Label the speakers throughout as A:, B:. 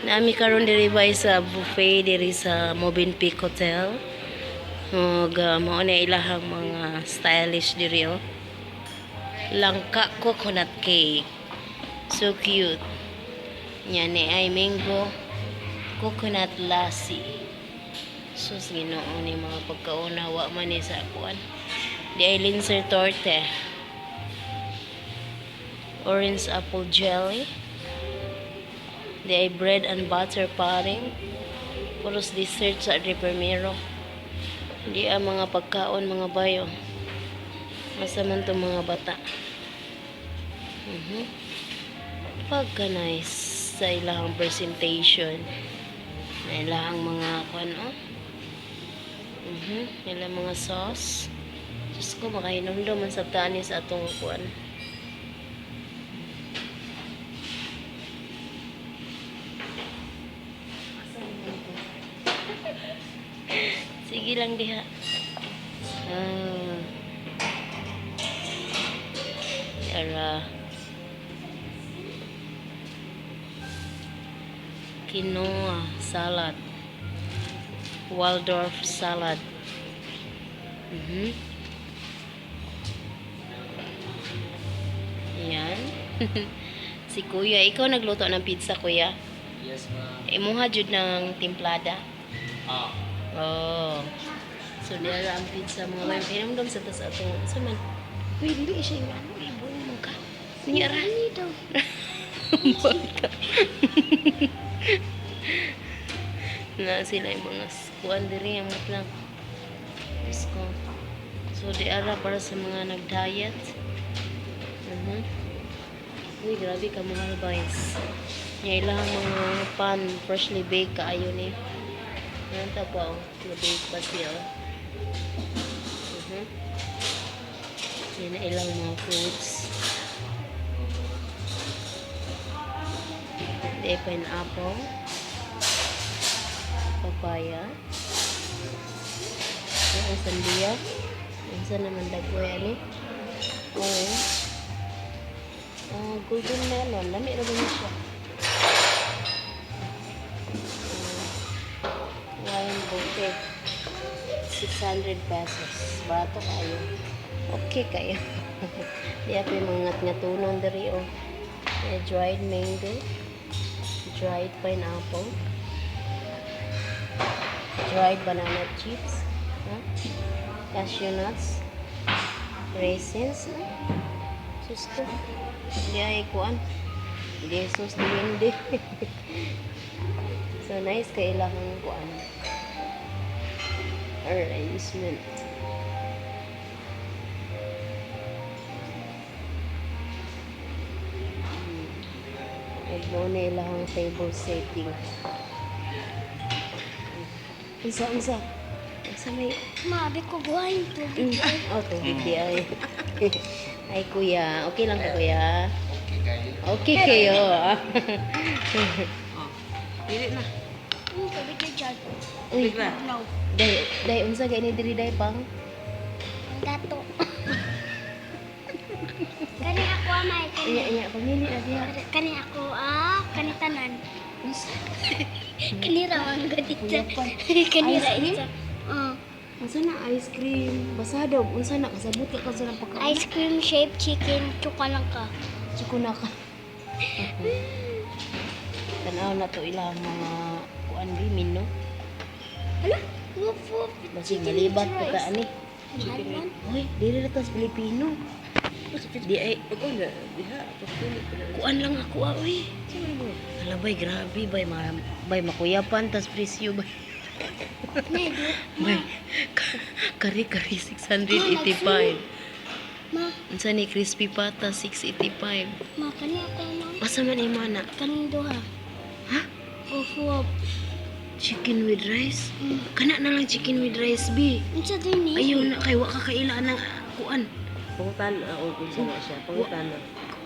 A: Nami karon diri ba sa buffet diri sa Movenpick Hotel. Ug mao na ilahang mga stylish diri oh. Langka coconut cake. So cute. Nya ni ay mango coconut lassi. Sus, Ginoo ni mga pagkauna wa man ni sa kuan. Di ay linzer torte. Orange apple jelly. Di ay bread and butter pudding. Puros dessert sa Adri Primero. Di ang mga pagkaon mga bayo. Masa man tong mga bata. Pagka nice sa ilahang presentation. Na ilahang mga kuan oh. Ilang mga sauce. Diyos ko, makainom daw man sa tanis atong kuan. Sige lang diha. Ah. Ara. Quinoa salad. Waldorf salad. Yan. Si Kuya, ikaw nagluto ng pizza, Kuya.
B: Yes, ma'am.
A: Imuha jud ng timplada.
B: Ah.
A: Oh. So diara ang pizza mga bayan. Pinamdam sa tas ato. Sa man. Uy, dili siya yung ano, ibon mo ka. Unya ra.
C: Dito.
A: Bata. Na sila yung mga kuan diri ang lang. Diyos ko. So di ara para sa mga nag-diet. Uy, grabe ka mahal guys. Nya ilang mga pan freshly baked kaayo ni. Yan ta pa oh, na-bake pa siya. Oh. Yan na ilang mga fruits. Di pineapple. Papaya. Yan ang sandia. Unsa naman dagway ani? Oo. Ah, golden melon. Lami ra ba ni siya? Ah, wine buffet. 600 pesos. Barato kayo. Okay kayo. Di pa yung mga ngat-ngatunon diri oh. Eh, dried mango. Dried pineapple. Dried banana chips. Huh? Cashew nuts. Raisins. Huh? Sus ko. Di ay kuan. Di sus di hindi. So nice kay ilang kuan. Arrangement. Ug mao na ilang table setting. Unsa unsa? Unsa may
C: Maabi ko buhay tubig.
A: Oh, tubig di ay. Ay, kuya. Okay lang ka, kuya?
B: Okay, kayo.
A: Okay kayo.
B: Oh. Dili na.
C: Tubig na dyan.
A: Uy,
C: No.
A: day, day, unsa gani diri day pang?
C: Ang gato. Kani ako amay. Kani,
A: Inya, inya, pamili na diha.
C: kani ako ah. Kani tanan.
A: Unsa?
C: Kani raw ang gadita.
A: Kuya pa.
C: Kani
A: Ice
C: ra
A: cream?
C: isa. Oh.
A: Unsa na ice cream? Basta daw, unsa na kasabot ka sa nang pagkaon?
C: Ice cream shaped chicken. Tsuka lang ka.
A: Tsuko na ka. Tanaw na to ilang mga kuan bi mino.
C: Hala? Woof woof.
A: Basig
C: Chicken
A: malibat
C: with
A: pa ka
C: rice.
A: ani.
C: Mahal man.
A: Uy, diri ra tas Pilipino. Di ay
B: Pag una, diha, pagpili ko na.
A: kuan lang ako ah, uy. Hala bay, grabe bay, ma, bay makuyapan tas presyo bay.
C: Nay,
A: Bay, kari kari 685.
C: Ma,
A: Unsa ni crispy pata 685.
C: ma, kani ako ma.
A: Asa man imo ana?
C: Kani duha.
A: Ha?
C: Woof woof.
A: Chicken with rice? Kana na lang chicken with rice bi.
C: Unsa din ni?
A: Ayaw na kay wa ka kaila ng kuan.
B: Pangutan na, o kung saan na siya. Pangutan na.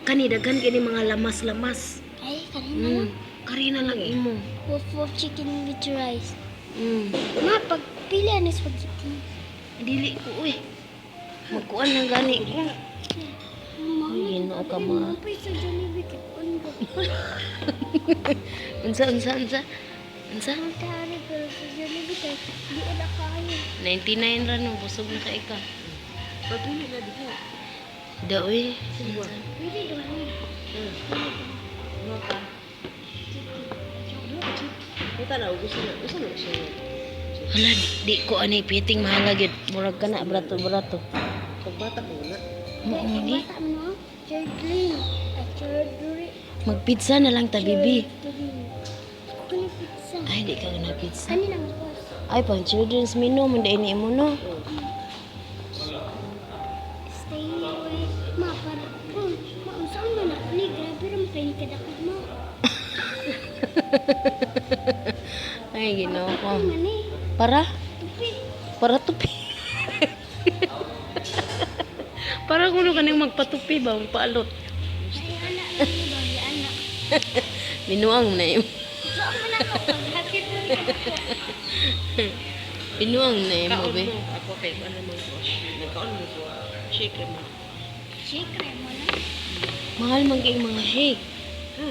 A: Kani daghan kini mga lamas-lamas.
C: Ay, kani na lang.
A: Kari na lang imo.
C: Woof woof chicken with rice. Ma, pagpili ani spaghetti.
A: Dili ko uy. Magkuan lang gani ko.
C: Ma,
A: Uy, Ginoo ka ma.
C: pa sa Jollibee kay ano ba?
A: Unsa, unsa, unsa? Unsa?
C: Ang tari pero sa Jollibee kay di na kaayo.
A: 99 ra no, busog na ka ika.
B: Pagpili na diha.
A: Da oy.
C: Pwede duha ni.
B: Duha ka.
C: Chicken.
B: Pangutana og gusto na. Gusto na siya.
A: Hala, di ko ani piting mahala gyud. Murag ka na brato-brato.
B: Pagbata ko na.
A: Mao ni.
C: Bata mo no? Children. Ay, children.
A: Magpizza na lang ta, bibi.
C: Children. Kunin pizza.
A: Ay, di ka na pizza.
C: Ano lang boss?
A: Ay, pang children's menu man dai ni imo no.
C: Stay away. Ma, para kung maunsaon man ako ni, grabe ra man kay kadakot mo.
A: Ay, Ginoo ko.
C: Ay, man eh.
A: Para
C: Tupi.
A: para tupi. Para kuno kaning magpatupi ba, magpaalot.
C: Ay, anak na ni ba? Ay, anak.
A: Binuang na imo.
C: Unsaon man ako paghakit mo ni kadako.
A: Binuang na imo
B: Kaon
A: be.
B: mo. Ako kay ano mo ko. Nagkaon mo ko. Shake mo.
C: Shake ra mo na.
A: Mahal man kay mga shake.
B: Ha?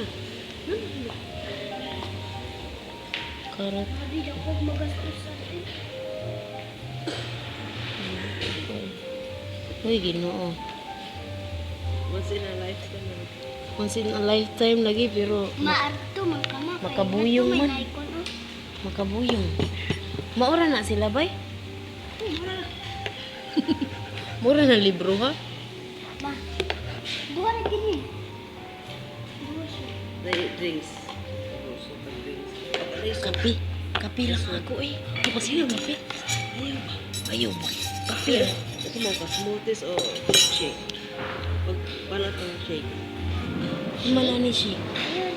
A: Karot.
C: Grabe dako magastos sa atin.
A: Uy, Ginoo.
B: Once in a lifetime.
A: Once in a lifetime lagi pero
C: Maarto man ka ma. Kay
A: Makabuyong
C: ato may
A: man.
C: Nikon, oh.
A: Makabuyong. Maura na sila bay? Mura na libro ha?
C: Ba. Duha ra gini. Duha siya.
B: Drinks. Drinks. Drinks.
A: Kape. Kape lang ako eh. Di ba sila kape?
B: Ayaw ba?
A: Ayaw ba? Kape lang.
B: Ito mo ka, smoothies o shake? Pag pala tong shake.
A: Mala ni siya.
C: Ayun.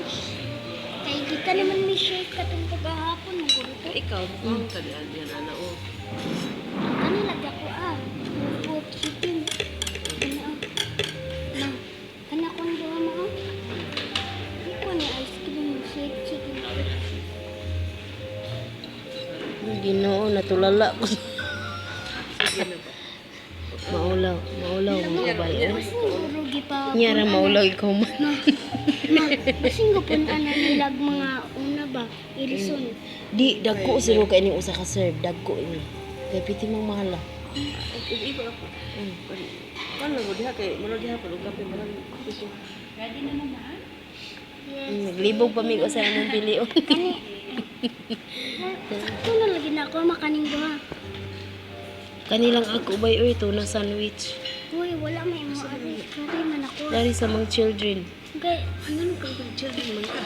C: Kay kita naman may shake katong pagahapon mo to.
B: Ikaw, mukhang talian yan, ana o.
C: Kani lagi ako ah. Pork chicken. Ano ah. Ma. Kana akong duha mo ah. Di ko ni ice cream shake chicken.
A: Uy, Ginoo, natulala ko.
B: Sige na ba?
A: Maulaw, maulaw mga bay. Oh.
C: Basin guro gipa.
A: Nyara maulaw ikaw man.
C: Ma, basin gupon ana nilag mga una ba irison.
A: Di, dagko siro kay ning usa ka serve. Dagko ini. Kay piti mong mahal ah.
B: Iba ako. Paano mo diha kay mura diha pa og kape marang gusto.
C: Yes.
A: Naglibog pa mig usa imong pilion.
C: Kani. Sakto na lagi na ako makaning duha.
A: Kanilang ako bay oy tuna sandwich.
C: Uy, wala may mo ari. Ari man ako.
A: Dari sa mga children.
C: Kay
B: Ano ka kang children man ka?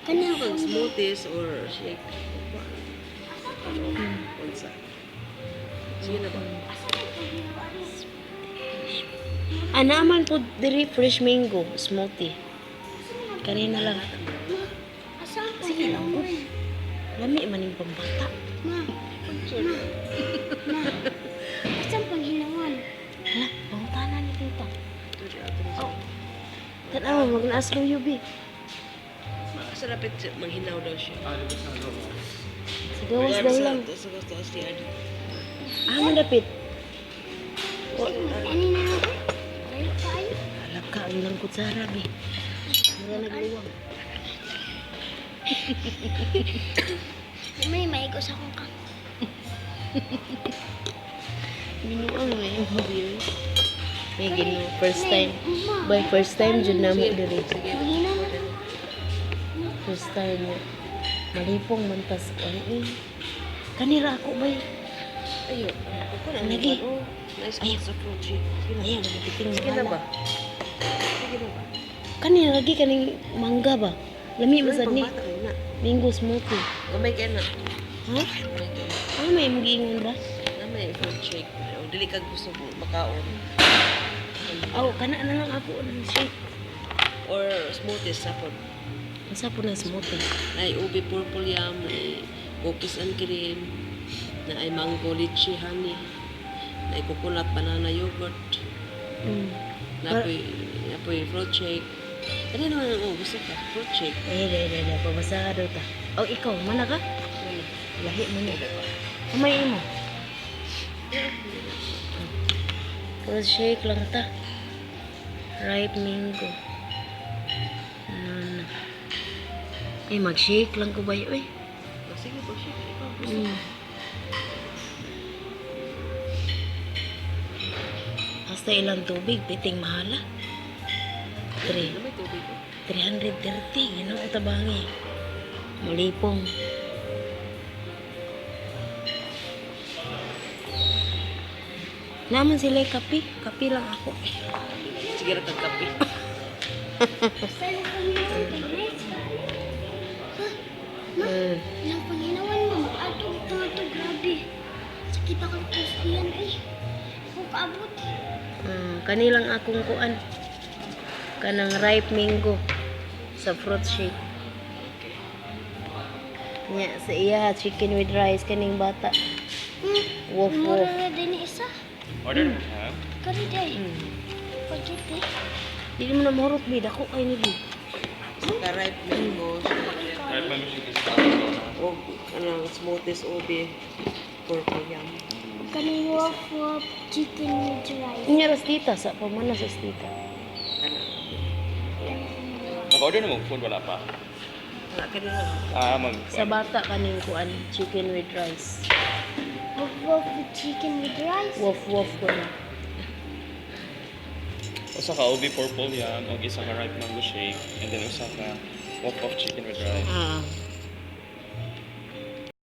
C: kani
B: Pag
C: ako.
B: smoothies or shake. Unsa? Sige na ba?
A: Ana man po diri fresh mango smoothie. Kanina lang.
C: Asa ko?
A: Sige lang po. Lami man ning pambata.
C: Ma. Ma. Ma. Asa ang panghinawan?
A: Hala, pangutana ni tita. Oh. Tanaw mag naaslo bi.
B: Sa lapit manghinaw daw siya.
A: Sa gawas daw lang.
B: Sa gawas siya.
A: Ah, mandapit.
C: Ani na lang. Layo kayo.
A: Hala ka ang ilang kutsara bi. Mura nagluwang.
C: May maigo sa akong kang.
A: Binuang na yung bi. May Ginoo, first time. By first time jud namo diri.
C: Manghina na.
A: First time mo. Malipong man tas ano eh. Kanira ako bay.
B: Ayo. Ako na
A: Lagi.
B: oh. Nice
A: Ayaw.
B: sa fruit shake. Sige na.
A: Ayaw, nagipiting
B: Sige na ba?
A: mahala.
B: Sige na ba?
A: Kanira lagi kaning mangga ba? Lami man sad ni.
B: Pambata kayo na.
A: Mango smoothie.
B: Gamay kayo na.
A: Ha?
B: Gamay kayo na.
A: Ano may imong giingon ba?
B: Na may fruit shake. O dili ka gusto mo makaon.
A: Aw, kana na lang ako ng shake.
B: Or smoothies sapod.
A: Unsa po na smoothie?
B: Ay ube purple yam, ay cookies and cream, na ay mango lychee honey, na ay coconut banana yogurt, na apoy, apoy fruit shake. Ano naman ang oh, gusto ka? Fruit shake.
A: Eh, dai dai dai pabasa daw ta. Oh, ikaw mana ka?
B: Ano?
A: Lahi man ni. Amay imo. Fruit shake lang ta. Ripe mango. No. Eh, mag-shake lang ko ba yun? Eh.
B: Oh, sige po, shake. Ikaw gusto.
A: Hasta ilang tubig, piting mahala.
B: Ano may tubig ko?
A: 330, ginoo tabangi. Mulipong. Naman sila kape. Kape lang ako.
B: Sige ra kag kape.
C: Sa ilang Panginoon, kay Grace. Ma, ilang Panginoon mo, ato ito, ato, grabe. Sakit ako sa yan, eh. Ako kaabot.
A: Kanilang akong kuan. Kanang ripe mango sa fruit shake. Nya sa iya chicken with rice kaning bata. Wolf
C: Mura
A: wolf.
C: na din isa.
D: Order mo ha?
C: Kari day. Pagkit eh.
A: Dili mo na mahurot bi dako kay ni bi.
B: Sa ripe mango.
D: Right, mango shake is
B: O ano, smoothies ube. Purple yam.
C: Kaning wolf wolf chicken with rice.
A: Nya ras tita sa pamana sa tita.
B: Ano?
D: Mag-order na mo food, wala pa.
B: Wala ka na lang.
D: Ah, mag...
A: Sa bata kaning kuan chicken with rice.
C: Wolf wolf with chicken with rice.
A: Wolf wolf ko na.
D: Usa ka ube purple yam, og isa ka ripe mango shake, and then usa ka wok of chicken with rice.
A: Ah.